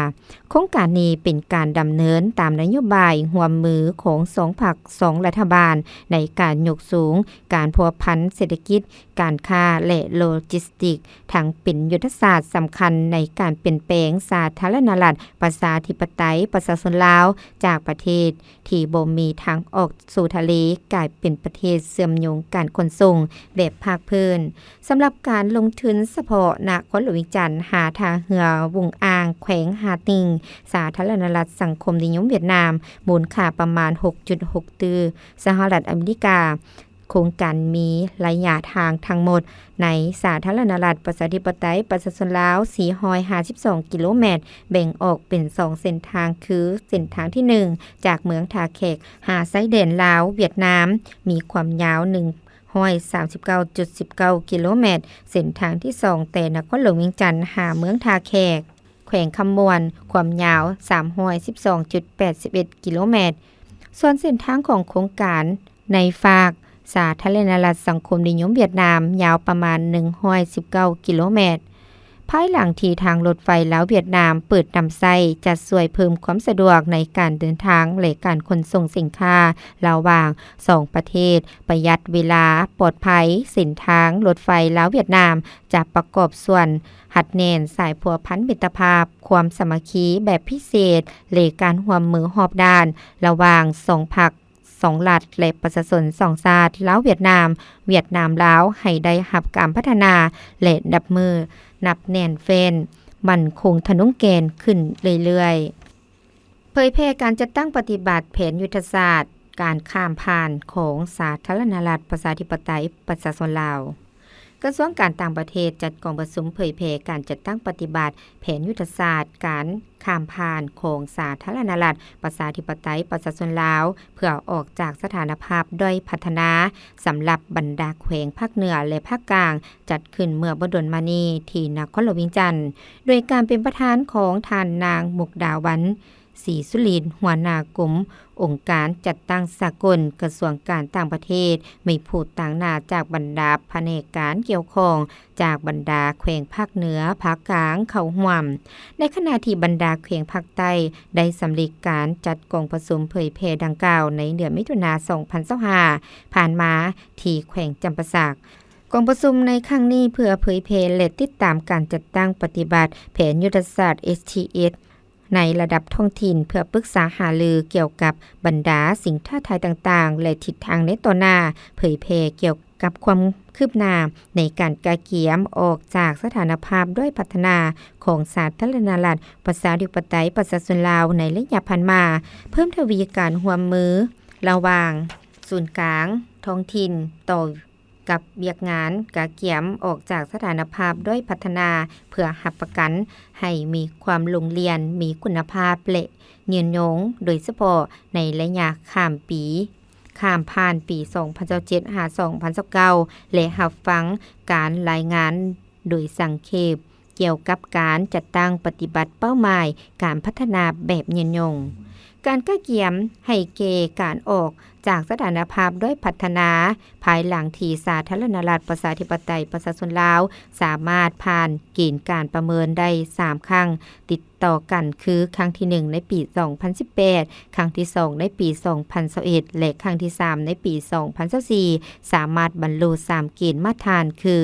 ໂຄງການນີ້ເປັນການດຳເນີນຕາມນະໂຍບາຍຮ່ວມມືຂອງສອງພັກສອງລັດຖະບານ ໃນການຍົກສູງການພົວພັນເສດຖະກິດ, ການຄ້າ ແລະ ໂລຈິສຕິກ, ທັງເປັນຍຸດທະສາດສຳຄັນໃນການປ່ຽນແປງສາທາລະນະລັດ ປະຊາທິປະໄຕ ປະຊາຊົນລາວ ຈາກປະເທດທີ່ບໍ່ມີທາງອອກສູ່ທະເລ ກາຍເປັນປະເທດເຊື່ອມໂຍງການຂົນສົ່ງແບບພາກພື້ນ. ສຳລັບການລົງທຶນສະເພາະນະຄອນຫຼວງວຽງຈັນ ຫາທ່າເຮືອວຸງອາງ ແຂວງຫາດໜິງ ສາທາລະນະລັດສັງຄົມນິຍົມຫວຽດນາມ ມູນຄ່າປະມານຫົກຈຸດຫົກຕື້ສະຫະລັດອາເມລິກາ. ໂຄງການມີໄລຍະທາງທັງໝົດໃນສາທາລະນະລັດປະຊາທິປະໄຕປະຊາຊົນລາວ ສີ່ຮ້ອຍຫ້າສິບສອງກິໂລແມັດ, ແບ່ງອອກເປັນສອງເສັ້ນທາງ ຄື ເສັ້ນທາງທີໜຶ່ງ ຈາກເມືອງທ່າແຂກຫາຊາຍແດນລາວ-ຫວຽດນາມ ມີຄວາມຍາວໜຶ່ງ ຮ້ອຍສາມສິບເກົ້າຈຸດສິບເກົ້າກິໂລແມັດ, ເສັ້ນທາງທີສອງ ແຕ່ນະຄອນຫຼວງວຽງຈັນຫາເມືອງທ່າແຂກ ແຂວງຄຳມ່ວນ, ຄວາມຍາວສາມຮ້ອຍສິບສອງຈຸດແປດສິບເອັດກິໂລແມັດ. ສ່ວນເສັ້ນທາງຂອງໂຄງການໃນຟາກສາທາລະນະລັດສັງຄົມນິຍົມຫວຽດນາມ ຍາວປະມານໜຶ່ງຮ້ອຍສິບເກົ້າກິໂລແມັດ. ພາຍຫຼັງທີ່ທາງລົດໄຟລາວ-ຫວຽດນາມເປີດນຳໃຊ້ ຈະຊ່ວຍເພີ່ມຄວາມສະດວກໃນການເດີນທາງ ແລະ ການຂົນສົ່ງສິນຄ້າລະຫວ່າງສອງປະເທດ, ປະຢັດເວລາ, ປອດໄພ. ເສັ້ນທາງລົດໄຟລາວ-ຫວຽດນາມຈະປະກອບສ່ວນຮັດແໜ້ນສາຍພົວພັນມິດຕະພາບ, ຄວາມສາມັກຄີແບບພິເສດ ແລະ ການຮ່ວມມືຮອບດ້ານລະຫວ່າງສອງພັກ ສອງລັດ ແລະ ປະຊາຊົນສອງຊາດ ລາວ-ຫວຽດນາມ, ຫວຽດນາມ-ລາວ ໃຫ້ໄດ້ຮັບການພັດທະນາ ແລະ ນັບມື້ນັບແໜ້ນແຟ້ນ, ໝັ້ນຄົງທະນົງແກ່ນຂຶ້ນເລື້ອຍໆ. ເຜີຍແຜ່ການຈັດຕັ້ງປະຕິບັດແຜນຍຸດທະສາດການຂ້າມຜ່ານຂອງສາທາລະນະລັດປະຊາທິປະໄຕປະຊາຊົນລາວ. ກະຊວງການຕ່າງປະເທດຈັດກອງປະຊຸມເຜີຍແຜ່ການຈັດຕັ້ງປະຕິບັດແຜນຍຸດທະສາດການຂ້າມຜ່ານຂອງສາທາລະນະລັດປະຊາທິປະໄຕປະຊາຊົນລາວ ເພື່ອອອກຈາກສະຖານະພາບດ້ອຍພັດທະນາ ສຳລັບບັນດາແຂວງພາກເໜືອ ແລະ ພາກກາງ, ຈັດຂຶ້ນເມື່ອບໍ່ດົນມານີ້ທີ່ນະຄອນຫຼວງວຽງຈັນ ໂດຍການເປັນປະທານຂອງທ່ານນາງ ມຸກດາວັນ ສີສຸລິນ ຫົວໜ້າກົມອົງການຈັດຕັ້ງສາກົນ ກະຊວງການຕ່າງປະເທດ, ມີຜູ້ຕາງໜ້າຈາກບັນດາພະແນກການກ່ຽວຂ້ອງ ຈາກບັນດາແຂວງພາກເໜືອ, ພາກກາງເຂົ້າຮ່ວມ, ໃນຂະນະທີ່ບັນດາແຂວງພາກໃຕ້ໄດ້ສຳເລັດການຈັດກອງປະຊຸມເຜີຍແຜ່ດັ່ງກ່າວໃນເດືອນມິຖຸນາ ສອງພັນຊາວຫ້າ ຜ່ານມາທີ່ແຂວງຈຳປາສັກ. ກອງປະຊຸມໃນຄັ້ງນີ້ເພື່ອເຜີຍແຜ່ ແລະ ຕິດຕາມການຈັດຕັ້ງປະຕິບັດແຜນຍຸດທະສາດ ເອສທີເອສ ໃນລະດັບທ້ອງຖິ່ນ ເພື່ອປຶກສາຫາລືກ່ຽວກັບບັນດາສິ່ງທ້າທາຍຕ່າງໆ ແລະ ທິດທາງໃນຕໍ່ໜ້າ, ເຜີຍແຜ່ກ່ຽວກັບຄວາມຄືບໜ້າໃນການກະກຽມອອກຈາກສະຖານະພາບດ້ອຍພັດທະນາຂອງສາທາລະນະລັດປະຊາທິປະໄຕປະຊາຊົນລາວໃນໄລຍະຜ່ານມາ, ເພີ່ມທະວີການຮ່ວມມືລະຫວ່າງສູນກາງທ້ອງຖິ່ນ ຕໍ່ ກັບວຽກງານກະກຽມອອກຈາກສະຖານະພາບດ້ອຍພັດທະນາ ເພື່ອຮັບປະກັນໃຫ້ມີຄວາມໂລງລຽນ, ມີຄຸນນະພາບ ແລະ ຍືນຍົງ, ໂດຍສະເພາະໃນໄລຍະຂ້າມປີ, ຂ້າມຜ່ານປີສອງພັນຊາວເຈັດ ຫາ ສອງພັນຊາວເກົ້າ ແລະ ຮັບຟັງການລາຍງານໂດຍສັງເຂບ ກ່ຽວກັບການຈັດຕັ້ງປະຕິບັດເປົ້າໝາຍການພັດທະນາແບບຍືນຍົງ. ການກະກຽມໃຫ້ແກ່ການອອກຈາກສະຖານະພາບດ້ອຍພັດທະນາ ພາຍຫຼັງທີ່ສາທາລະນະລັດປະຊາທິປະໄຕປະຊາຊົນລາວ ສາມາດຜ່ານເກນການປະເມີນໄດ້ສາມຄັ້ງຕິດຕໍ່ກັນ ຄື ຄັ້ງທີໜຶ່ງໃນປີສອງພັນສິບແປດ, ຄັ້ງທີສອງໃນປີສອງພັນຊາວເອັດ ແລະ ຄັ້ງທີສາມໃນປີສອງພັນຊາວສີ່ ສາມາດບັນລຸສາມເກນມາດຖານ ຄື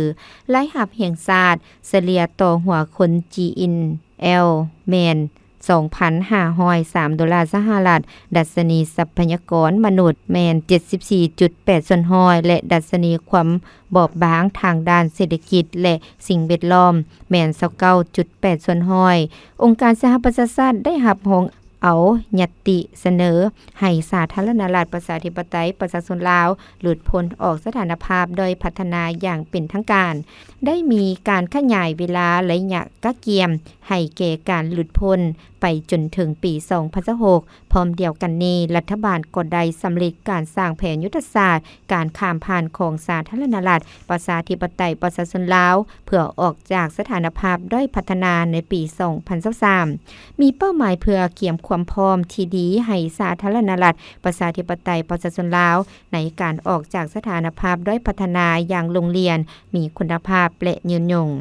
ລາຍຮັບແຫ່ງຊາດສະເລ່ຍຕໍ່ຫົວຄົນ ຈີເອັນແອລ ແມ່ນສອງພັນຫ້າຮ້ອຍສາມໂດລາສະຫະລັດ, ດັດຊະນີຊັບພະຍາກອນມະນຸດແມ່ນເຈັດສິບສີ່ຈຸດແປດສ່ວນຮ້ອຍ ແລະ ດັດຊະນີຄວາມບອບບາງທາງດ້ານເສດຖະກິດ ແລະ ສິ່ງແວດລ້ອມແມ່ນຊາວເກົ້າຈຸດແປດສ່ວນຮ້ອຍ. ອົງການສະຫະປະຊາຊາດໄດ້ຮັບຮອງ ເອົາຍັດຕິສະເໜີໃຫ້ສາທາລະນະລັດ ປະຊາທິປະໄຕ ປະຊາຊົນລາວ ຫຼຸດພົ້ນອອກສະຖານະພາບດ້ອຍພັດທະນາຢ່າງເປັນທາງການ, ໄດ້ມີການຂະຫຍາຍເວລາໄລຍະກະກຽມໃຫ້ແກ່ການຫຼຸດພົ້ນໄປຈົນເຖິງປີສອງພັນຊາວຫົກ. ພ້ອມດຽວກັນນີ້, ລັດຖະບານກໍໄດ້ສຳເລັດການສ້າງແຜນຍຸດທະສາດ ການຂ້າມຜ່ານຂອງສາທາລະນະລັດ ປະຊາທິປະໄຕ ປະຊາຊົນລາວ ເພື່ອອອກຈາກສະຖານະພາບດ້ອຍພັດທະນາໃນປີສອງພັນຊາວສາມ ມີເປົ້າໝາຍເພື່ອກຽມຄວາມພ້ອມທີ່ດີໃຫ້ສາທາລະນະລັດ ປະຊາທິປະໄຕ ປະຊາຊົນລາວ ໃນການອອກຈາກສະຖານະພາບດ້ອຍພັດທະນາຢ່າງໂລງລຽນ, ມີຄຸນນະພາບ ແລະ ຍືນຍົງ.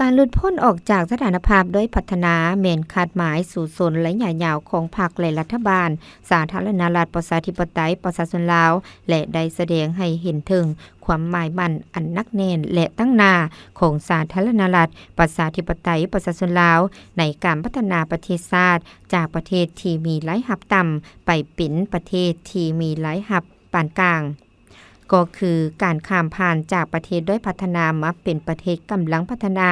ການຫຼຸດພົ້ນອອກຈາກສະຖານະພາບດ້ອຍພັດທະນາ ແມ່ນຄາດໝາຍສູ້ຊົນໄລຍະຍາວຂອງພັກ ແລະ ລັດຖະບານ ສາທາລະນະລັດ ປະຊາທິປະໄຕ ປະຊາຊົນລາວ ແລະ ໄດ້ສະແດງໃຫ້ເຫັນເຖິງຄວາມໝາຍໝັ້ນອັນໜັກແໜ້ນ ແລະ ຕັ້ງໜ້າຂອງສາທາລະນະລັດ ປະຊາທິປະໄຕ ປະຊາຊົນລາວ ໃນການພັດທະນາປະເທດຊາດ ຈາກປະເທດທີ່ມີລາຍຮັບຕ່ຳ ໄປເປັນປະເທດທີ່ມີລາຍຮັບປານກາງ. ກໍຄືການຂ້າມຜ່ານຈາກປະເທດດ້ອຍພັດທະນາມາເປັນປະເທດກຳລັງພັດທະນາ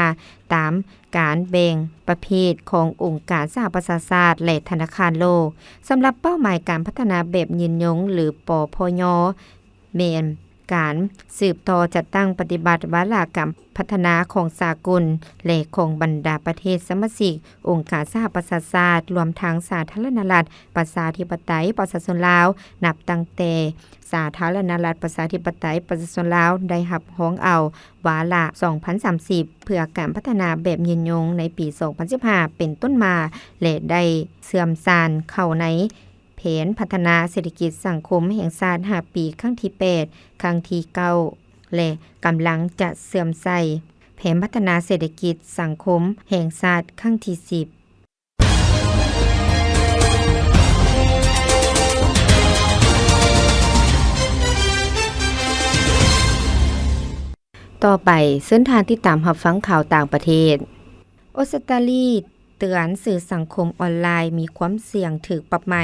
ຕາມການແບ່ງປະເພດຂອງອົງການສະຫະປະຊາຊາດ ແລະ ທະນາຄານໂລກ. ສຳລັບເປົ້າໝາຍການພັດທະນາແບບຍືນຍົງ ຫຼື ປພຍ ແມ່ນການສືບຕໍ່ຈັດຕັ້ງປະຕິບັດວາລະການພັດທະນາຂອງສາກົນ ແລະ ຂອງບັນດາປະເທດສະມາຊິກອົງການສະຫະປະຊາຊາດ, ລວມທັງສາທາລະນະລັດ ປະຊາທິປະໄຕ ປະຊາຊົນລາວ, ນັບຕັ້ງແຕ່ ສາທາລະນະລັດ ປະຊາທິປະໄຕ ປະຊາຊົນລາວ ໄດ້ຮັບຮອງເອົາວາລະສອງພັນສາມສິບ ເພື່ອການພັດທະນາແບບຍືນຍົງໃນປີສອງພັນສິບຫ້າເປັນຕົ້ນມາ ແລະ ໄດ້ເຊື່ອມສານເຂົ້າໃນແຜນພັດທະນາເສດຖະກິດສັງຄົມແຫ່ງຊາດຫ້າປີ ຄັ້ງທີແປດ, ຄັ້ງທີເກົ້າ ແລະ ກຳລັງຈະເຊື່ອມໃສ່ແຜນພັດທະນາເສດຖະກິດສັງຄົມແຫ່ງຊາດຄັ້ງທີສິບ. ຕໍ່ໄປ, ເຊີນທ່ານຕິດຕາມຮັບຟັງຂ່າວຕ່າງປະເທດ. ອົດສະຕາລີເຕືອນສື່ສັງຄົມອອນລາຍມີຄວາມສ່ຽງຖືກປັບໃໝ.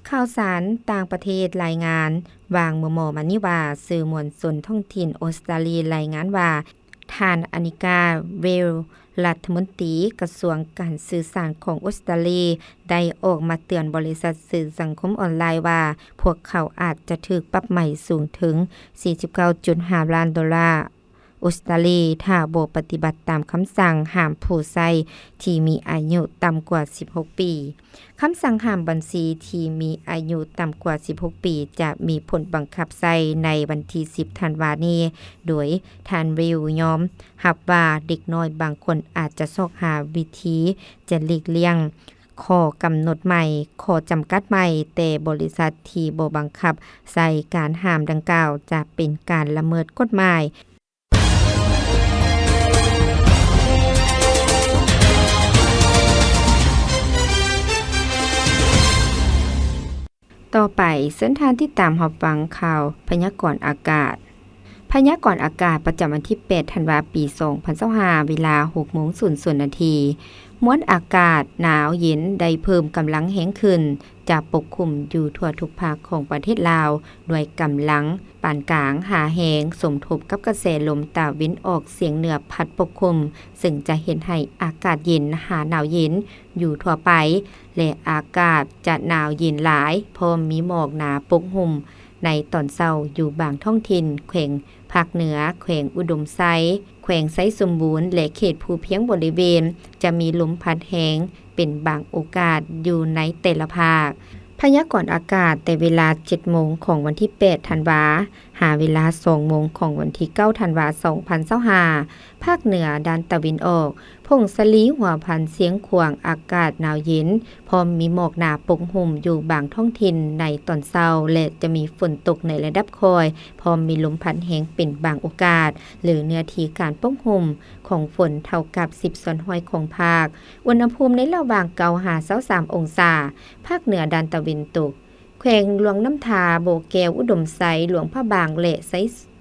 ຂ່າວສານຕ່າງປະເທດລາຍງານ, ວ່າງມໍ່ໆມານີ້ວ່າ, ສື່ມວນຊົນທ້ອງຖິ່ນອົດສະຕາລີລາຍງານວ່າ, ທ່ານ ອານິກາ ເວລ ລັດຖະມົນຕີກະຊວງການສື່ສານຂອງອົດສະຕາລີ ໄດ້ອອກມາເຕືອນບໍລິສັດສື່ສັງຄົມອອນລາຍວ່າ, ພວກເຂົາອາດຈະຖືກປັບໃໝສູງເຖິງສີ່ສິບເກົ້າຈຸດຫ້າລ້ານໂດລາ ອົດສະຕາລີ ຖ້າບໍ່ປະຕິບັດຕາມຄຳສັ່ງຫ້າມຜູ້ໃຊ້ທີ່ມີອາຍຸຕ່ຳກວ່າສິບຫົກປີ. ຄຳສັ່ງຫ້າມບັນຊີທີ່ມີອາຍຸຕ່ຳກວ່າສິບຫົກປີ ຈະມີຜົນບັງຄັບໃຊ້ໃນວັນທີສິບທັນວານີ້, ໂດຍທ່ານ ເວລ ຍອມຮັບວ່າເດັກນ້ອຍບາງຄົນອາດຈະຊອກຫາວິທີຈະຫຼີກລ່ຽງຂໍ້ກຳນົດໃໝ່, ຂໍ້ຈຳກັດໃໝ່, ແຕ່ບໍລິສັດທີ່ບໍ່ບັງຄັບໃຊ້ການຫ້າມດັ່ງກ່າວ ຈະເປັນການລະເມີດກົດໝາຍ. ຕໍ່ໄປ, ເຊີນທ່ານຕິດຕາມຮັບຟັງຂ່າວພະຍາກອນອາກາດ. ພະຍາກອນອາກາດປະຈຳວັນທີແປດທັນວາ ປີສອງພັນຊາວຫ້າ ເວລາຫົກໂມງສູນນາທີ. ມວນອາກາດໜາວເຢັນໄດ້ເພີ່ມກຳລັງແຮງຂຶ້ນ, ຈະປົກຄຸມຢູ່ທົ່ວທຸກພາກຂອງປະເທດລາວ ດ້ວຍກຳລັງປານກາງຫາແຮງ, ສົມທົບກັບກະແສລົມຕາເວັນອອກສຽງເໜືອພັດປົກຄຸມ, ເຊິ່ງຈະເຮັດໃຫ້ອາກາດເຢັນຫາໜາວເຢັນຢູ່ທົ່ວໄປ ແລະ ອາກາດຈະໜາວເຢັນຫຼາຍ, ພ້ອມມີໝອກໜາປົກຫຸ້ມໃນຕອນເຊົ້າຢູ່ບາງທ້ອງຖິ່ນ, ແຂວງພາກເໜືອ, ແຂວງອຸດົມໄຊ, ແຂວງໄຊສົມບູນ ແລະ ເຂດພູພຽງບໍລິເວນ ຈະມີລົມພັດແຮງເປັນບາງໂອກາດຢູ່ໃນແຕ່ລະພາກ. ພະຍາກອນອາກາດແຕ່ເວລາເຈັດໂມງຂອງວັນທີແປດທັນວາ ຫາເວລາສອງໂມງຂອງວັນທີເກົ້າທັນວາ ສອງພັນຊາວຫ້າ, ພາກເໜືອດ້ານຕາເວັນອອກ, ຜົ້ງສາລີ, ຫົວພັນ, ຊຽງຂວາງ, ອາກາດໜາວເຢັນ, ພ້ອມມີໝອກໜາປົກຫຸ້ມຢູ່ບາງທ້ອງຖິ່ນໃນຕອນເຊົ້າ ແລະ ຈະມີຝົນຕົກໃນລະດັບຄ່ອຍ, ພ້ອມມີລົມພັດແຮງເປັນບາງໂອກາດ, ຫຼື ເນື້ອທີ່ການປົກຫຸ້ມຂອງຝົນເທົ່າກັບສິບສ່ວນຮ້ອຍຂອງພາກ. ອຸນຫະພູມໃນລະຫວ່າງເກົ້າຫາຊາວສາມອົງສາ. ພາກເໜືອດ້ານຕາເວັນຕົກ, ແຂວງຫຼວງນ້ຳທາ, ບໍ່ແກ້ວ, ອຸດົມໄຊ, ຫຼວງພະບາງ ແລະ ໄຊ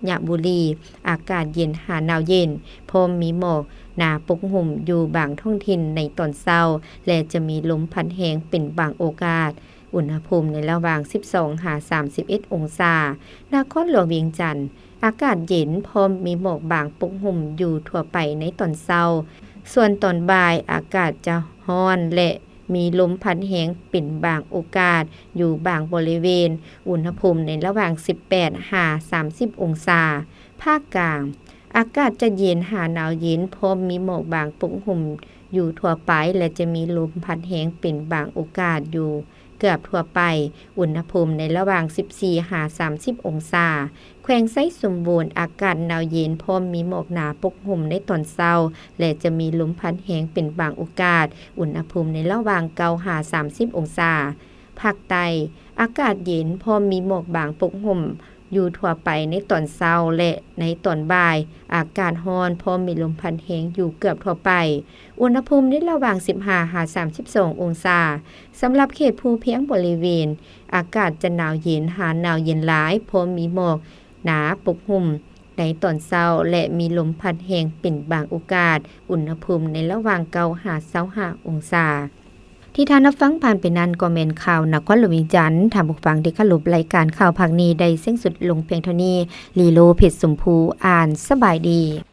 ຍະບູລີ, ອາກາດເຢັນຫາໜາວເຢັນ, ພ້ອມມີໝອກໜາປົກຫຸ້ມຢູ່ບາງທ້ອງຖິ່ນໃນຕອນເຊົ້າ ແລະ ຈະມີລົມພັດແຮງເປັນບາງໂອກາດ. ອຸນຫະພູມໃນລະຫວ່າງສິບສອງຫາສາມສິບເອັດອົງສາ. ນະຄອນຫຼວງວຽງຈັນ, ອາກາດເຢັນ, ພ້ອມມີໝອກບາງປົກຫຸ້ມຢູ່ທົ່ວໄປໃນຕອນເຊົ້າ. ສ່ວນຕອນບ່າຍ, ອາກາດຈະຮ້ອນ ແລະ ມີລົມພັດແຮງເປັນບາງໂອກາດ ຢູ່ບາງບໍລິເວນ, ອຸນຫະພູມໃນລະຫວ່າງສິບແປດຫາສາມສິບອົງສາ. ພາກກາງ ອາກາດຈະເຢັນຫາໜາວເຢັນ ພ້ອມມີໝອກບາງປົກຫຸ້ມຢູ່ທົ່ວໄປ ແລະ ຈະມີລົມພັດແຮງເປັນບາງໂອກາດຢູ່ເກືອບທົ່ວໄປ, ອຸນຫະພູມໃນລະຫວ່າງສິບສີ່ຫາສາມສິບອົງສາ. ແຂວງໄຊສົມບູນ ອາກາດໜາວເຢັນ ພ້ອມມີໝອກໜາປົກຫຸ້ມໃນຕອນເຊົ້າ ແລະ ຈະມີລົມພັດແຮງເປັນບາງໂອກາດ, ອຸນຫະພູມໃນລະຫວ່າງເກົ້າຫາສາມສິບອົງສາ. ພາກໃຕ້ ອາກາດເຢັນ ພ້ອມມີໝອກບາງປົກຫຸ້ມຢູ່ທົ່ວໄປໃນຕອນເຊົ້າ ແລະ ໃນຕອນບ່າຍ ອາກາດຮ້ອນ ພ້ອມມີລົມພັດແຮງຢູ່ເກືອບທົ່ວໄປ, ອຸນຫະພູມໃນລະຫວ່າງສິບຫ້າຫາສາມສິບສອງອົງສາ. ສຳລັບເຂດພູພຽງບໍລິເວນ ອາກາດຈະໜາວເຢັນຫາໜາວເຢັນຫຼາຍ, ພ້ອມມີໝອກໜາປົກຫຸ້ມໃນຕອນເຊົ້າ ແລະ ມີລົມພັດແຮງເປັນບາງໂອກາດ, ອຸນຫະພູມໃນລະຫວ່າງເກົ້າຫາຊາວຫ້າອົງສາ. ທີ່ທ່ານຮັບຟັງຜ່ານໄປນັ້ນ ກໍແມ່ນຂ່າວນະຄອນຫຼວງວຽງຈັນ. ທ່ານຜູ້ຟັງທີ່ເຄົາລົບ, ລາຍການຂ່າວພາກນີ້ໄດ້ສິ້ນສຸດລົງພຽງເທົ່ານີ້. ລີໂລ ເພັດຊົມພູ ອ່ານ. ສະບາຍດີ.